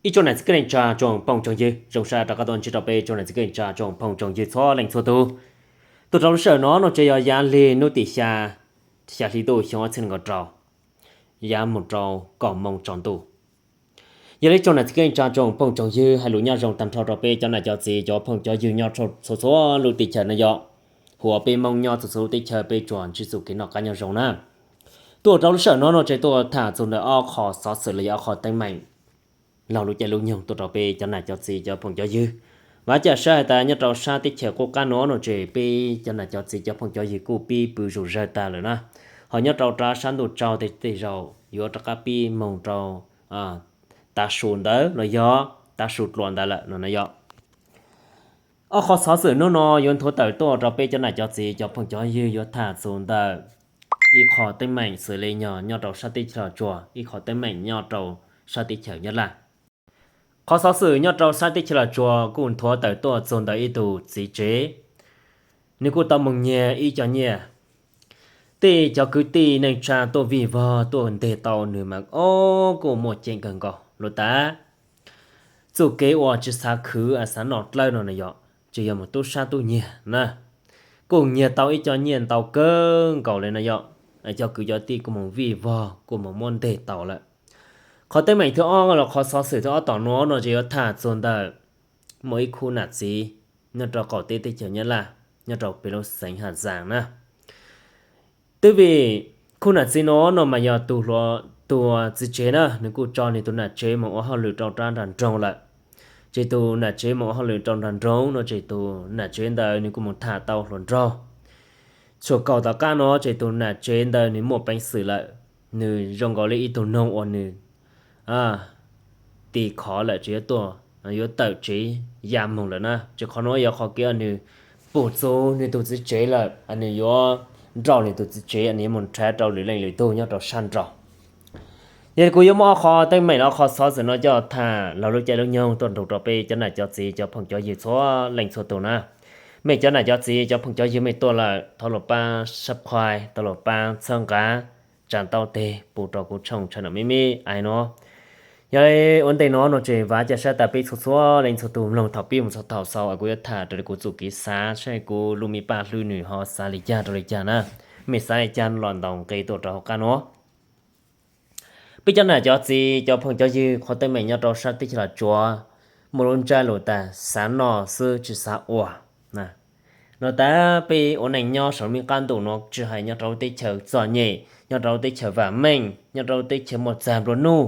Ib tsoom niam txiv kwv tij neej tsa tsoom phooj tsoom ywg, zoo siab rov qab tuaj ntsib rau peb tsoom niam txiv kwv tij neej tsa tsoom phooj tsoom ywg txhua leej txhua tus. Tuaj rau lub sij hawm no no ces yog yav lig hnub tim xya, xya hli ntuj xyoo ob txhiab nees nkaum rau, yav mus rau kaum moo tsaus ntuj. Yog li tsoom niam txiv kwv tij neej tsa tsoom phooj tsoom ywg, hais lus nyob zoo tag nrho rau peb cov niam cov txiv cov phooj cov ywg nyob txhua txhua lub teb chaws no yog, hu ua peb Hmoob nyob txhua txhua lub teb chaws peb tsuas ntsib txoj kev noj qab nyob zoo na. Tuaj rau lub sij hawm no no ces tuaj tham txog ntawm ob qho xov xwm los yog ob qho teeb meem laug lub caij lub nyoog tuaj rau peb cov niam cov txiv cov phooj cov ywg. Vam thiab cia siab hais tias nyob rau sab teb chaws qub qab no no ces peb cov niam cov txiv cov phooj cov ywg kuj pib pw zuj zus tag lawm na. Ho nyob rau rau sab ntuj tsaus tej zaum yuav rov qab pib moog rau tav su ntawd los yog tav su dluas ntawd lawm no na yog. Ob qho xov xwm hnub no yuav nthuav tawm tuaj rau peb cov niam cov txiv cov phooj cov ywg yuav tham txog ntawm ib qho teeb meem xws li nyob rau sab teb chaws Los Tsuas, ib qho teeb meem nyob rau sab teb chaws Nyab Laj. Qhov xov xwm nyob rau sab teb chaws Los Tsuas kuj nthuav tawm tuaj txog ntawm ib tug txiv tsev, nws kuj tau moog nyiag ib co nyiaj. Tej cov kwv tij neej tsa tuaj vij vog tuaj nteg tau nws mas ob kuj muaj ceem kawg nkaus lawm tas. Txuj kev uas tsis xav khwv xav noj dlawb no na yog, tsis yog mus tub sab tub nyiag na, kuj nyiag tau ib co nyiaj ntau kawg nkaus li no yog, cov kwv cov tij kuj mus vij vog kuj mus muab nteg tau lawm. Qhov teeb meem thib ob los qhov xov xwm thib ob tom no no ces yuav tham txog ntawm muaj ib khub nam txiv nyob rau qaum teb teb chaws Nyab Laj, nyob rau pem lub xeev Haj Zaas na. Twb vim khub nam txiv no no mas yog tus hluas, tus txiv tsev na, nws kuj tso nws tus nam tsev mus ua hauj lwm rau rab nrag nroog lawm. Ces tus nam tsev mus ua hauj lwm rau nrag nroog no ces tus nam tsev ntawd nws kuj mus tham tau hluas nraug. Txhua kaum tom qab no ces tus nam tsev ntawd nws muaj peev xwm lawm, nws zoo nkaus li ib tug noog uas nws tis khov lawm ces yuav tuaj, yuav tawm tsev ya moog lawm na. Ces qhov no yog qhov kev uas nws pum txug nws tus txiv tsev lawm, nws yuav nrauj nws tus txiv tsev, nws yuav mus nrhav rau lwm leej lwm tug nyob rau sab nraud. Yog li kuv yuav muab ob qho teeb meem los qhov xov xwm no coj tham laug lub caij lub nyoog tuaj nrug rau peb cov nam cov txiv cov phooj cov ywg txhua leej txhua tus na. Mej cov nam cov txiv cov phooj cov ywg mej tuaj lawm thov lug pab subscribe, thov lug pab txhawb nqa, tsa ntaub teg pub rau kuv tshooj tshaj no me me ai no. Yog li ua ntej no no ces vam ca sab tas peb txhua txhua leej txhua tus mloog thaum pib mus txog thaum xaus, kuv yuav tham raws li kuv txuj kev xav saib kuv lub me paj hlwb nws ho xav li cas rau li cas na. Mej xav li cas los ntaus nqe tuaj rau hauv qab no. Peb cov nam cov txiv cov phooj cov ywg, qhov teeb meem nyob rau sab teb chaws Los Tsuas muaj lub ntsab lus tas xav noj xwb tsis xav ua. Los tas peb ua neej nyob saum lub me qab ntuj no tsis hais nyob rau lub teb chaws txom nyem, nyob rau lub teb chaws vam meej, nyob rau lub teb chaws muaj txag nplua nuj,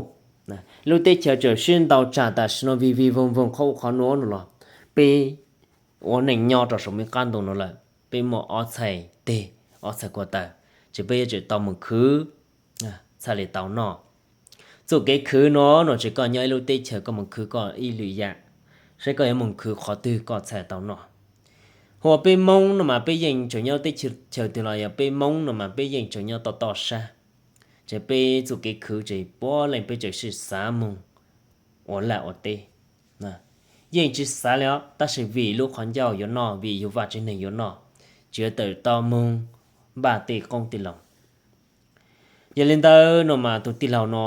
lub teb chaws tseem sib ntaus tsam tam sim no vij vij voog voog qhov ub qhov nuav no los, peb ua neej nyob rau saum me qab ntuj no lawm, peb muaj ob txhais teg, ob txhais ko taw, ces peb yuav tsum tau mus khwv txhaj li tau noj. Txuj kev khwv no no ces koj nyob ib lub teb chaws koj mus khwv koj ib lwm yam, saib koj yuav mus khwv qhov twg koj txhaj tau noj. Ua peb Moob no mas peb yeej tseem nyob teb chaws twg los yog peb Moob no mas peb yeej tseem nyob toj toj sab, ces peb txuj kev khwv ces puav leej peb tseem sib xav moog ua laj ua teb. Yeej tsis xav li os, tab sis vim lub qhov ncauj yuav noj, vim yug vaj tsev neeg yuav noj, tsis yuav tawm tau moog npaj tej qoob tej loo. Yog li ntawd no mas tus tij laug no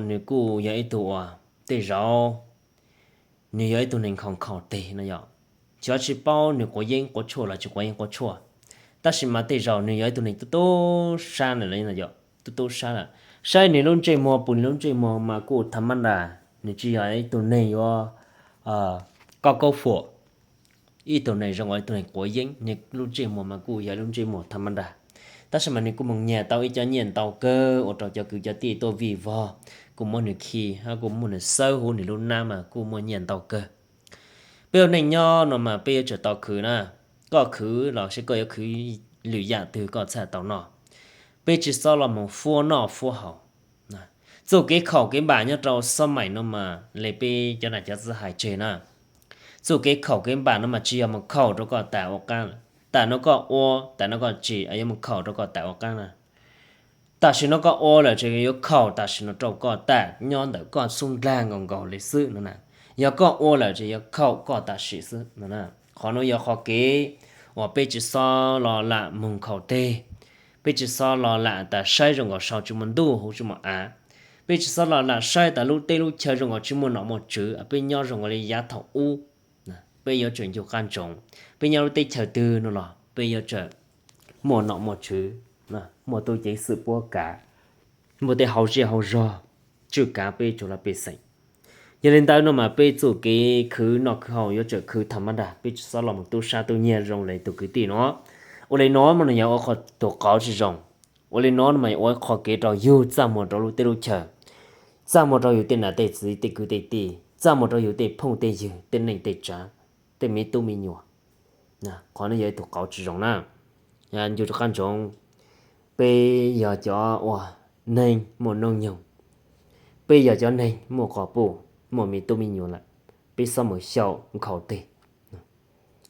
nws kuj yog ib tug uas tej zaum nws yog ib tug neeg nkhaus nkhaus teg no yog, xyov tsis paub nws quav yeeb quav tshuaj los tsis quav yeeb quav tshuaj, tab sis mas tej zaum nws yog ib tug neeg tub tub sab lawm, tub tub sab lawm. Saib nws lub ntsej muag, pum nws lub ntsej muag mas kuj tha mab nras, nws tsis yog ib tug neeg yuav koj kaub fuam, ib tug neeg zoo ib tug neeg quav yeeb, nws lub ntsej muag mas kuj yog lub ntsej muag tha mab nras. Tab sis mas nws kuj moog nyiag tau ib co nyiaj ntau kawg ua rau cov kwv cov tij tuaj vij vog, kuj muab nws khi hab kuj muab nws xawb huv nws lub nab mas kuj muaj nyiaj ntau kawg. Peb ua neej nyob no mas peb yuav tsum tau khwv na, koj khwv los saib koj yuav khwv lwm yam twg koj txhaj tau noj. Peb tsis xob los moog fuab noj fuab haus. Txuj kev khaum kev npam nyob rau xob maim no mas le peb cov nam cov txiv hais tseg na, txuj kev khaum kev npam no mas tsis yog moog khaum rau koj tam ua qaab, tam no koj ua, tam no koj tsim, yuav moog khaum rau koj tam ua qaab na. Tam sim no koj ua lawm ces yuav khaum tam sim no rau koj tam nyob ntawm koj xub ntiag nkaus nkaus li xwb no na. Yog koj ua lawm ces yuav khaum koj tam sim xwb no na. Qhov no yog qhov kev uas peb tsis xob los lam moog khaum teg, peb tsis xob los lam tas saib zoo nkaus sau tsis muaj ntuj huv tsis muaj av. Peb tsis txhob los lam saib tas lub teb lub chaw zoo nkaus tsis muaj nom muaj tswv, peb nyob zoo nkaus li yav thaum ub. Peb yuav tsum ncu qab ntsoov, peb nyob lub teb chaws twg no los peb yuav tsum muaj nom muaj tswv, muaj tub ceev xwm puab kav, muaj tej hauv zej hauv zog tswj kav peb tsuas los pej xeem. Yog li ntawd no mas peb txuj kev khwv noj khwv haus yuav tsum khwv tham mab dag, peb tsis txhob los mus tub sab tub nyiag zoo li tus kwv tij no. Ua li no mas nws yog ua qhov tus qauv tsis zoo. Ua li no no mas ua qhov kev rau yug txaj muag rau lub teb lub chaw, txaj muag rau yug tej nam tej txiv tej kwv tej tij, txaj muag rau yug tej phooj tej ywg tej neej tej tsav, tej me tub me nyuam. Qhov no yog ib tug qauv tsis zoo na. Ncu rov qab ntsoov, peb yog cov uas neeg muaj noob nyoog, peb yog cov neeg muaj quas puj, muaj me tub me nyuam lawm, peb txhob mus xyaum nkhaus teg.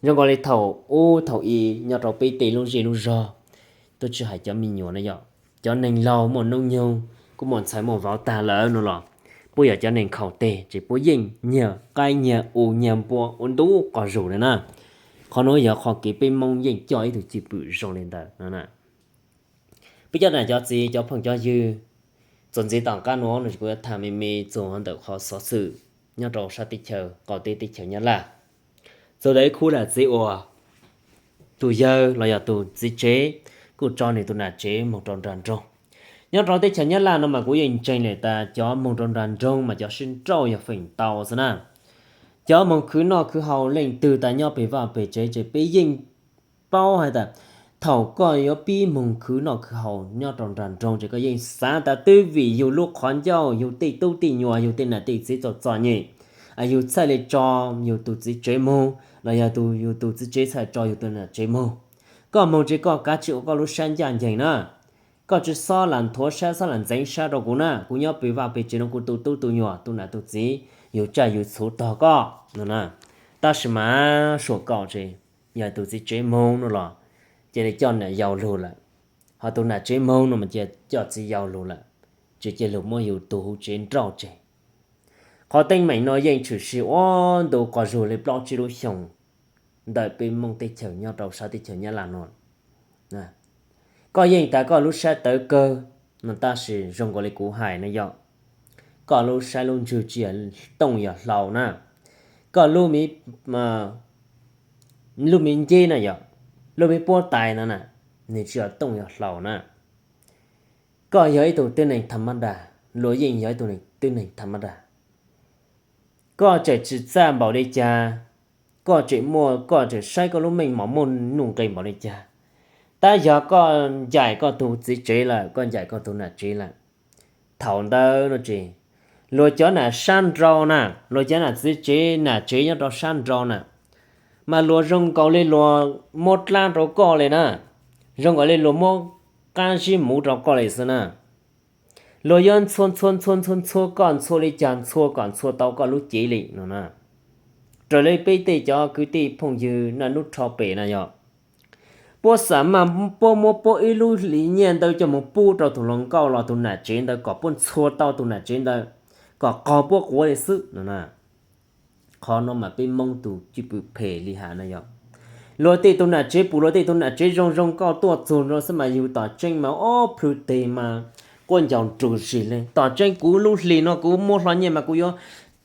Zoo nkaus li thaum ub thaum i nyob rau peb tej lub zej lub zog, tuaj tsis hais cov me nyuam na yom, cov neeg laus muaj noob nyoog kuj muaj ntxhais muaj vauv tag lawm no los, puab yog cov neeg nkhaus teg ces puab yeej nyiag qaib nyiag u nyiag npua ua ntu quas zug li na. Qhov no yog qhov kev peb Hmoob yeej coj ib tug cwj pwm zoo li ntawd no. Peb cov nam cov txiv cov phooj cov ywg, txuas ntxiv tom qab no no kuv yuav tham me me txog ntawm qhov xov xwm nyob rau sab teb chaws qaum teb teb chaws Nyab Laj. Txog ntawm ib khub nam txiv uas tus yawg los yog tus txiv tsev kuj tso nws tus nam tsev moog rau nram nroog. Nyob rau teb chaws Nyab Laj no mas kuv yeej ntseeg lawm tas cov moog rau nram nroog mas cov sib nrauj yog feem ntau xwb na. Cov moog khwv noj khwv haus leej twg tas nyob peg vaj peg tsev ces peb yeej paub hais tas thaum koj yuav pib moog khwv noj khwv haus nyob rau nram nroog ces koj yeej xav tas twb vim yug lub qhov ncauj, yug tej tub tej nyuam, yug tej nam tej txiv txom txom nyem, yug txhaj li tso yug tus txiv tsev moog los yog yug tus txiv tsev txhaj tso yug tus nam tsev moog. Koj moog ces koj kav tsij ua koj lub sab ncaj ncees na. Koj tsis xob lam nthuav sab xob lam ntxeev sab rau kuv na, kuv nyob peg vaj peg tsev no kuv tu tub tu nyuam tu nam tu txiv, yug tsaj yug txhuv tog koj no na. Tab sis mas suam kaum ces yog tus txiv tsev moog no los cia li coj nam yau lug lawm, ho tus nam tsev moog no mas cia coj txiv yau lug lawm, ces cia lug muab yug tus huv tsev nrauj tseg. Qhov teeb meem no yeej tshwm sim ua ntu quas zug li plaub tsib lub xyoos ntawm peb Hmoob teb chaws nyob rau sab teb chaws Nyab Laj no. Koj yeej tas koj lub sab tawv kawg no, tab sis zoo nkaus li kuv hais na yom, koj lub sab lub ntsug tsis yog tooj yog hlau na, koj lub me, lub me nceb na yom, lub me puab tais no na, nws tsis yog tooj yog hlau na. Koj yog ib tug tib neeg tham mab dag, luag yeej yog ib tug tib neeg tham mab dag. Koj tseem tsis txaj npaum li cas, koj tseem muaj, koj tseem saib koj lub meej mom muaj nuj nqi npaum li cas, tab yog koj ncaim koj tus txiv tsev lawm, koj ncaim koj tus nam tsev lawm, thaum ntawd no ces luag cov nam sab nraud na, luag cov nam txiv tsev nam tsev nyob rau sab nraud na, mas luag zoo nkaus li luag muab dlaab rau koj li na, zoo nkaus li luag muab qaab zib muv rau koj li xwb na. Luag yuav ntxhua ntxhua ntxhua ntxhua ntxhua koj, ntxhua li cas ntxhua kom ntxhua tau koj lub cev li no na. Raws li peb tej cov kwv tij phooj ywg naj nub rho pem na yog, puab xam maj puab muab puab ib lub hlis nyiaj ntawd coj mus pub rau tus hluas nkauj los tus nam tsev ntawd kom puab ntxhua tau tus nam tsev ntawd kom qaug puab quav li xwb no na. Qhov no mas peb Moob tus cwj pwm phem li has na yog. Luag tej tug nam tsev pum luag tej tug nam tsev zoo zoo nkauj tuaj txug no xwb mas yug tom tseeb mas ob plhws teg mas quaj ncaus nrus zig li. Tom tseeb kuv lub hlis no kuv muab hlo nyiaj mas kuv yuav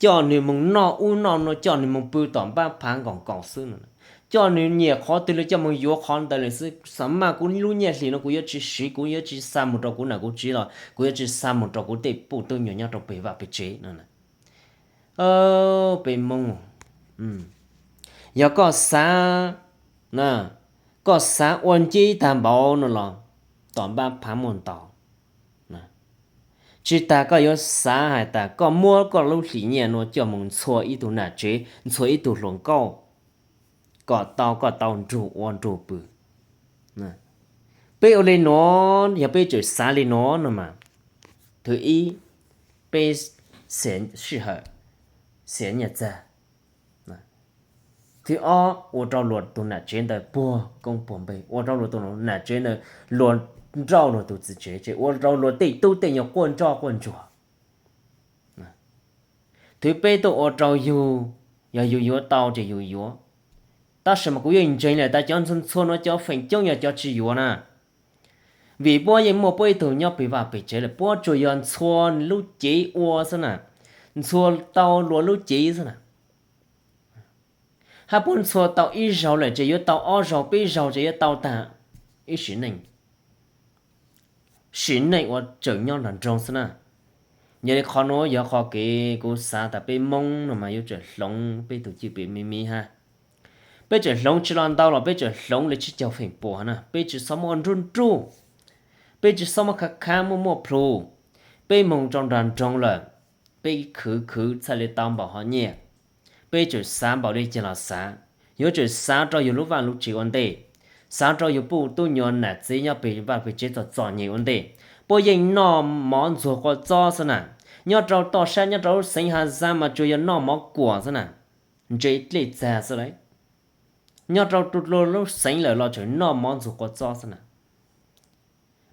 coj nws moog noj ub noj no, coj nws moog pw tom npab phav nkaus nkaus xwb no, coj nws nyiam qhov twg li coj moog yuav qhov ntawd li xwb. Xam maj kuv lub nyiaj hlis no kuv yuav tsis siv, kuv yuav tsis xa moog rau kuv nam kuv tsev los kuv yuav tsis xa moog rau kuv tej pum tub nyuag nyob rau peg vaj peg tsev no. Peb Moob, yog koj xav, koj xav ua nceb tag npaum no los tom npab phav muaj ntau. Tsis tas koj yuav xav hais tas koj muab koj lub hlis nyiaj nuav coj moog ntxhua ib tug nam tsev, ntxhua ib tug hluas nkauj, kom tau koj tau nrug ua nrug pw. Peb ua li nuav, yog peb tseem xav li nuav no mas, thwv ib, peb xiam sij hawm, xiam nyiaj txag. Thwv ob, ua rau luag tug nam tsev ntawd puag koob puag npe, ua rau luag tug nam tsev ntawd luag nrauj luag tug txiv tsev, ces ua rau luag tej tub tej nyuag quaj nroj quaj ntsuag. Thwv peb tuaj ua rau yug, yog yug yuav tau ces yug yuav. Tab sis mas kuv yeej ntseeg lawm tas cov ntxhua ntxhua nuav cov feem coob yog cov tsis yuav na. Vim puab yeej muaj puab ib tug nyob pem vaj pem tsev lawm, puab tsuas yog ntxhua lub cev ua xwb na, ntxhua tau luag lub cev xwb na. Hab puab ntxhua tau ib zaug lawm ces yuav tau ob zaug peb zaug ces yuav tau tag ib sim neej, sim neej uas tseem nyob nrog nroog xwb na. Yog li qhov nuav yog qhov kev kuv xav tas peb Moob no mas yuav tsum hloov peb tus cwj pwm me me hab. Peb tsum hloov tsis los ntau los peb tsum hloov li tsib caug feem pua na, peb tsis txhob muab nruj nruj, peb tsis txhob muab khav khav muaj muaj plhus. Peb moog rau nrag nroog lawm, peb khwv khwv txhaj li tau npaum hov nyiaj. Peb tsum xav npaum li cas los xav, yuav tsum xav rau yug lub vaj lub tsev ua ntej, xav rau yug puj tub nyuam nam txiv nyob pem vaj pem tsev txom txom nyem ua ntej. Puab yeej noj mov ntxuag kua txob xwb na, nyob rau toj sab nyob rau lub xeev Has Zaj mas tsuas yog noj mov kuam xwb na, ntse dlej txag xwb lawm. Nyob rau lub xeev lawm los tseem noj mov ntxuag kua txob xwb na.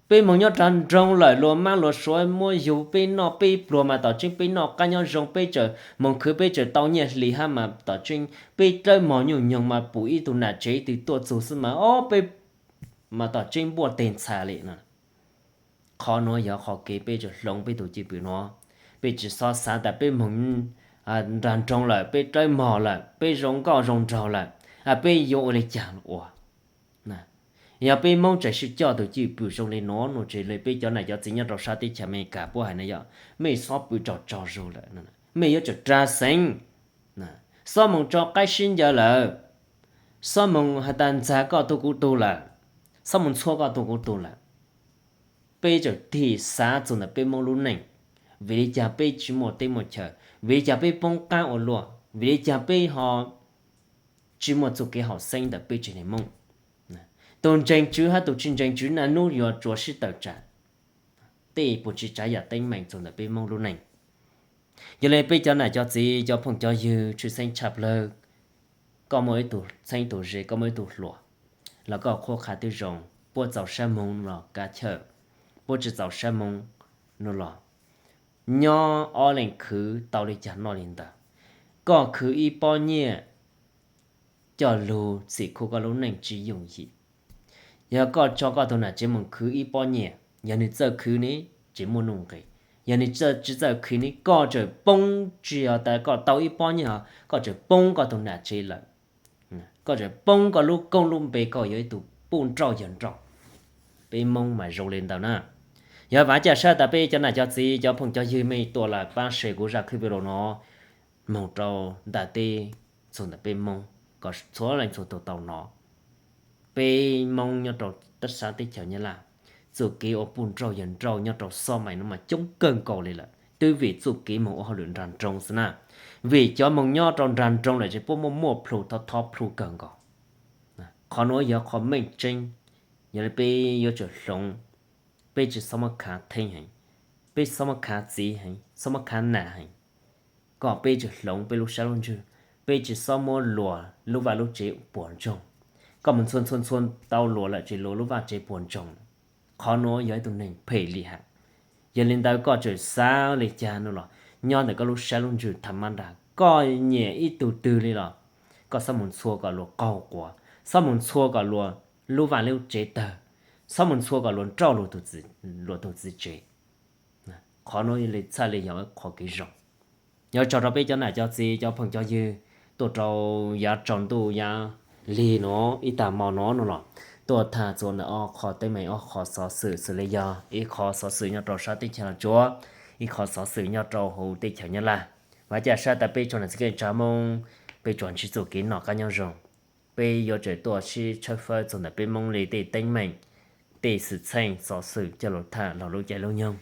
Peb moog nyob nrag nroog lawm luag mab luag suav muab yug peb noj peb pluag mas tom tseeb peb noj qab nyob zoo, peb tseem moog khwv peb tseem tau nyiaj hli hab mas tom tseeb peb dlawb mog nyuj nyoog mas pum ib tug nam tsev twg tuaj txug xwb mas ob peb mas tom tseeb npuaj teg ntxhas li na. Qhov nuav yog qhov kev peb tsum hloov peb tus cwj pwm nuav. Peb tsis txhob xav tas peb moog nrag nroog lawm, peb dlawb mog lawm, peb zoo nkauj zoo nraug lawm, peb yuav ua li cas ua. Yog peb Moob tseem sib coj tus cwj pwm zoo li nuav no ces peb cov nam cov txiv nyob rau sab teb chaws Amelikas puab hais na yog, mej xob pw tsaug tsaug zug lawm, mej yuav tsum rag xeev, xob moog tso qaib sib ncaws lawm, xob moog has tas ntxag koj tug kuv tug lawm, xob moog ntxhua koj tug kuv tug lawm. Peb tsum tig xav txug ntawm peb Moob lub neej, vim li cas peb tsis muaj teb muaj chaw, vim li cas peb poob qab ua luaj, vim li cas peb ho tsis muaj txuj kev haum xeeb ntawm peb tsev neeg Moob. Tus ntseeg Tswv hab tus tsis ntseeg Tswv naj nub yuav tsuas sib tawm tsam, tej puas tsis tsav yam teeb meem txug ntawm peb Moob lub neej. Yog li peb cov nam cov txiv cov phooj cov ywg tshwj xeeb tshaj plawg, koj muaj ib tug txheeb tug ze, koj muaj ib tug hluas, los koj qhuab qha twb zoo, puab txaus sab moog los kav chawj, puab tsis txaus sab moog no los nyob ob leeg khwv tau li cas noj li ntawd. Koj khwv ib pob nyiaj coj lug txhim kho koj lub neej tsis yooj yim. Yog koj tso koj tug nam tsev moog khwv ib pob nyiaj, yog nwg txawj khwv ne, tsis muaj nuj nqis. Yog nwg tsis txawj khwv ne, koj tseem poob, tsis yog tas koj tau ib pob nyiaj, koj tseem poob koj tug nam tsev lawm, koj tseem poob koj lub koob lub npe, koj yuav ib tug puj nrauj yawg nrauj. Peb Moob mas zoo li ntawd na. Yog vav caj sab tas peb cov nam cov txiv cov phooj cov ywg mej tuaj lawm pab share kuv zaj clip video no moog rau ntaag teb txug ntawm peb Moob kom txhua leej txhua tug tau nov. Peb Moob nyob rau sab teb chaws Nyab Laj, txuj kev ua puj nrauj yawg nrauj nyob rau xob mais no mas coob kawg nkaus li lawm, twb vim txuj kev moog ua hauj lwm nrag nroog xwb na. Vim cov moog nyob rau nrag nroog lawm ces puab muaj muaj plhu thov thov plhu kawg nkaus. Qhov nuav yog qhov meej tseeb. Yog li peb yuav tsum hloov, peb tsis xob muab khav theeb heev, peb xob muab khav txiv heev, xob muab khav nam heev, kom peb tsum hloov peb lub sab lub ntsug, peb tsis xob muab luag lub vaj lub tsev puas ntsoog. Koj mus ntxhua ntxhua ntxhua tau luag lawm ces luag lub vaj tsev puas ntsoog. Qhov nuav yog ib tug neeg phem li has. Yog li ntawd koj tseem xav li cas no los nyob ntawm koj lub sab lub ntsug tham mab nrag, koj nyiam ib tug twg li los koj xob mus ntxhua kom luag qaug quav, xob mus ntxhua kom luag lub vaj lub tsev tawg, xob mus ntxhua kom luag nrauj luag tug txiv tsev. Qhov nuav li txhaj li yog qhov kev zoo. Yuav tsaug rau peb cov nam cov txiv cov phooj cov ywg tuaj rau yav tsaus ntuj yav lig nuav ib tag hmo nuav no los tuaj tham txuas ntawm ob qho teeb meem ob qho xov xwm xws li yog ib qho xov xwm nyob rau sab teb chaws Los Tsuas, ib qho xov xwm nyob rau huv teb chaws Nyab Laj. Vav caj sab tas peb tsoom nam txiv kwv tij Moob, peb tsuas ntsib txuj kev noj qab nyob zoo. Peb yuav tsum tuaj sib tshawb fawb txog ntawm peb Moob li tej teeb meem, tej xwm txheej xov xwm coj lug tham lug lub caij lub nyoog,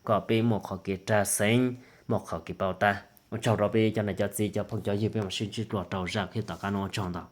kom peb muaj qhov kev rag xeev, muaj qhov kev paub tab. Ua tsaug rau peb cov nam cov txiv cov phooj cov ywg, peb mam sib ntsib dlua rau zaj clip tom qab no, ua tsaug ntau.